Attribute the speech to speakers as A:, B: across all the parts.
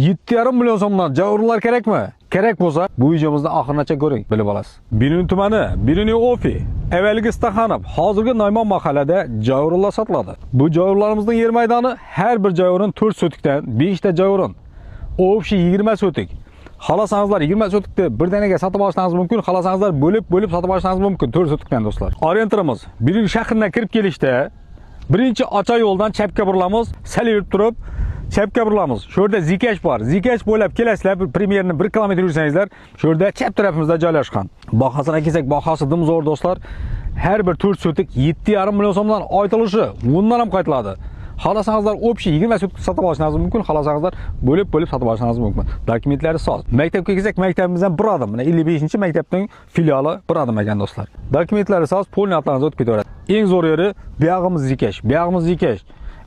A: 7,5 million so'mdan joy o'rinlar kerakmi? Kerak bo'lsa, bu videomizni oxirigacha ko'ring, bilib olasiz. Beruniy tumani, Beruniy Ofi, avvalgi Staxanov, hozirgi Naymon mahallada joy o'rinlar sotiladi. Bu joy o'rinlarimizning yer maydoni har bir joy o'rin 4 sotikdan 5 ta joy o'rin. Общий 20 sotik. Xohlasangizlar 20 sotikni birdaniga sotib olishingiz mumkin, xohlasangizlar bo'lib-bo'lib sotib olishingiz mumkin 4 sotikdan do'stlar. Orientirimiz Beruniy shahridan kirib kelishda birinchi ocha yo'ldan chapga burilamiz, sal yurib turib chapga burilamiz. Shu yerda Zikash bor. Zikash bo'ylab kelasizlar, bir примерно 1 kilometr yursangizlar, shu yerda chap tarafimizda joylashgan. Bahosini kelsak, bahosi dim zo'r do'stlar. Har bir 4 sotik 7,5 million so'mdan aytilishi, undan ham qaytiladi. Xohlasangizlar общий 20 sotik sotib olishingiz mumkin, xohlasangizlar bo'lib-bo'lib sotib olishingiz mumkin. Dokumentlari soz. Maktabga kelsak, maktabimizdan bir adim, mana 55-maktabning filiali bir adim ekan do'stlar. Dokumentlari soz, полный otlaringiz o'tib ketaveradi. Eng zo'r yeri buyog'imiz Zikash, buyog'imiz Zikash.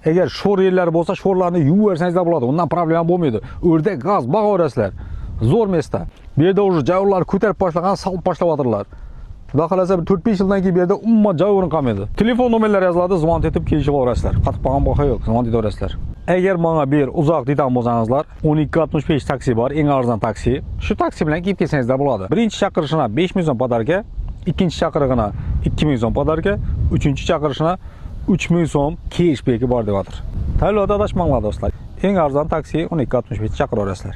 A: Agar sho'r yerlar bo'lsa, sho'rlarni yuvib bersangizlar bo'ladi. Undan problema bo'lmaydi. O'rdak, g'oz boqaverasizlar. Zo'r место. Bu yerda уже joylar ko'tarib boshlagan, solib boshlayotırlar. Xudo xohlasa bir 4-5 yildan keyin bu yerda umuman joy o'rin qolmaydi. Telefon nomerlari yoziladi, звонить etib kelishib olaverasizlar. Qatib qolgan baho yo'q, звонить etaverasizlar. Agar menga bir uzoq deydigan bo'lsangizlar, 12.65 taksi bor, eng arzon taksi. Shu taksi bilan kelib kelsangizlar bo'ladi. Birinchi chaqirishina 5000 so'm подарка, ikkinchi chaqirig'ina 2000 so'm подарка, uchinchi chaqirishina 3000 so'm keshbeki bor deyotir. Tayyorlarda adashmanglar do'stlar. Eng arzon taksi 12.65 chaqiraverasizlar.